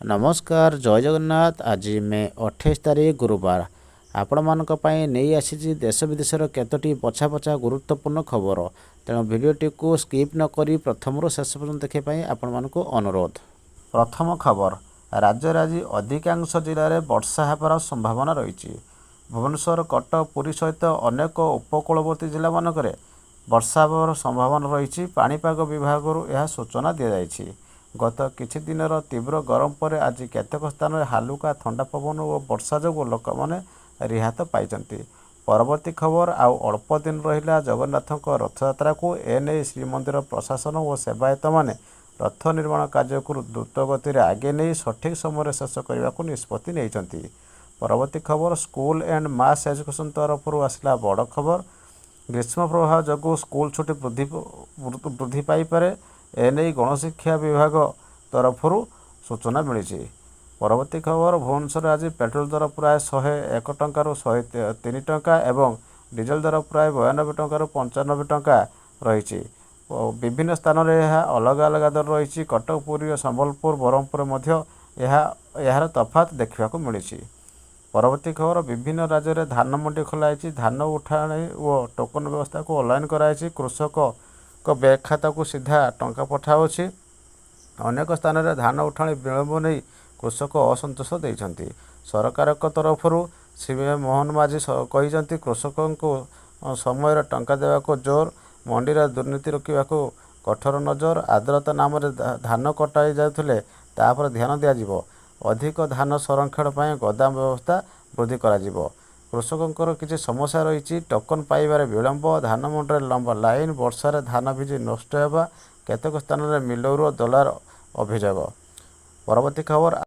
ନମସ୍କାର, ଜୟ ଜଗନ୍ନାଥ। ଆଜି ମେ 28 ତାରିଖ, ଗୁରୁବାର। ଆପଣମାନଙ୍କ ପାଇଁ ନେଇ ଆସିଛି ଦେଶ ବିଦେଶର କେତୋଟି ବଛା ବଛା ଗୁରୁତ୍ୱପୂର୍ଣ୍ଣ ଖବର। ତେଣୁ ଭିଡ଼ିଓଟିକୁ ସ୍କିପ୍ ନ କରି ପ୍ରଥମରୁ ଶେଷ ପର୍ଯ୍ୟନ୍ତ ଦେଖିବା ପାଇଁ ଆପଣମାନଙ୍କୁ ଅନୁରୋଧ। ପ୍ରଥମ ଖବର, ରାଜ୍ୟରେ ଆଜି ଅଧିକାଂଶ ଜିଲ୍ଲାରେ ବର୍ଷା ହେବାର ସମ୍ଭାବନା ରହିଛି। ଭୁବନେଶ୍ୱର, କଟକ, ପୁରୀ ସହିତ ଅନେକ ଉପକୂଳବର୍ତ୍ତୀ ଜିଲ୍ଲାମାନଙ୍କରେ ବର୍ଷା ହେବାର ସମ୍ଭାବନା ରହିଛି। ପାଣିପାଗ ବିଭାଗରୁ ଏହା ସୂଚନା ଦିଆଯାଇଛି। ଗତ କିଛି ଦିନର ତୀବ୍ର ଗରମ ପରେ ଆଜି କେତେକ ସ୍ଥାନରେ ହାଲୁକା ଥଣ୍ଡା ପବନ ଓ ବର୍ଷା ଯୋଗୁଁ ଲୋକମାନେ ରିହାତ ପାଇଛନ୍ତି। ପରବର୍ତ୍ତୀ ଖବର, ଆଉ ଅଳ୍ପ ଦିନ ରହିଲା ଜଗନ୍ନାଥଙ୍କ ରଥଯାତ୍ରାକୁ। ଏନେଇ ଶ୍ରୀମନ୍ଦିର ପ୍ରଶାସନ ଓ ସେବାୟତମାନେ ରଥ ନିର୍ମାଣ କାର୍ଯ୍ୟକୁ ଦ୍ରୁତ ଗତିରେ ଆଗେଇ ନେଇ ସଠିକ୍ ସମୟରେ ଶେଷ କରିବାକୁ ନିଷ୍ପତ୍ତି ନେଇଛନ୍ତି। ପରବର୍ତ୍ତୀ ଖବର, ସ୍କୁଲ ଆଣ୍ଡ ମାସ୍ ଏଜୁକେସନ୍ ତରଫରୁ ଆସିଲା ବଡ଼ ଖବର। ଗ୍ରୀଷ୍ମ ପ୍ରବାହ ଯୋଗୁଁ ସ୍କୁଲ ଛୁଟି ବୃଦ୍ଧି ପାଇପାରେ। ଏନେଇ ଗଣଶିକ୍ଷା ବିଭାଗ ତରଫରୁ ସୂଚନା ମିଳିଛି। ପରବର୍ତ୍ତୀ ଖବର, ଭୁବନେଶ୍ୱରରେ ଆଜି ପେଟ୍ରୋଲ ଦର ପ୍ରାୟ 101 ଟଙ୍କାରୁ 103 ଟଙ୍କା ଏବଂ ଡିଜେଲ ଦର ପ୍ରାୟ 92 ଟଙ୍କାରୁ 95 ଟଙ୍କା ରହିଛି। ବିଭିନ୍ନ ସ୍ଥାନରେ ଏହା ଅଲଗା ଅଲଗା ଦର ରହିଛି। କଟକ, ପୁରୀ ଓ ସମ୍ବଲପୁର, ବ୍ରହ୍ମପୁରରେ ମଧ୍ୟ ଏହାର ତଫାତ୍ ଦେଖିବାକୁ ମିଳିଛି। ପରବର୍ତ୍ତୀ ଖବର, ବିଭିନ୍ନ ରାଜ୍ୟରେ ଧାନ ମଣ୍ଡି ଖୋଲାଯାଇଛି। ଧାନ ଉଠାଣି ଓ ଟୋକନ ବ୍ୟବସ୍ଥାକୁ ଅନଲାଇନ୍ କରାଯାଇଛି। କୃଷକଙ୍କ ବ୍ୟାଙ୍କ ଖାତାକୁ ସିଧା ଟଙ୍କା ପଠାଯାଉଛି। ଅନେକ ସ୍ଥାନରେ ଧାନ ଉଠାଣି ବିଳମ୍ବ ନେଇ କୃଷକ ଅସନ୍ତୋଷ ଦେଇଛନ୍ତି। ସରକାରଙ୍କ ତରଫରୁ ଶ୍ରୀ ମୋହନ ମାଝୀ କହିଛନ୍ତି, କୃଷକଙ୍କୁ ସମୟରେ ଟଙ୍କା ଦେବାକୁ ଜୋର। ମଣ୍ଡିରେ ଦୁର୍ନୀତି ରୋକିବାକୁ କଠୋର ନଜର। ଆର୍ଦ୍ରତା ନାମରେ ଧାନ କଟାଇ ଯାଉଥିଲେ ତା ଉପରେ ଧ୍ୟାନ ଦିଆଯିବ। ଅଧିକ ଧାନ ସଂରକ୍ଷଣ ପାଇଁ ଗୋଦାମ ବ୍ୟବସ୍ଥା ବୃଦ୍ଧି କରାଯିବ। କୃଷକଙ୍କର କିଛି ସମସ୍ୟା ରହିଛି। ଟୋକନ ପାଇବାରେ ବିଳମ୍ବ, ଧାନ ମଣ୍ଡିରେ ଲମ୍ବା ଲାଇନ୍, ବର୍ଷାରେ ଧାନ ଭିଜି ନଷ୍ଟ ହେବା, କେତେକ ସ୍ଥାନରେ ମିଲର ଓ ଦଲାଲ ଅଭିଯୋଗ। ପରବର୍ତ୍ତୀ ଖବର।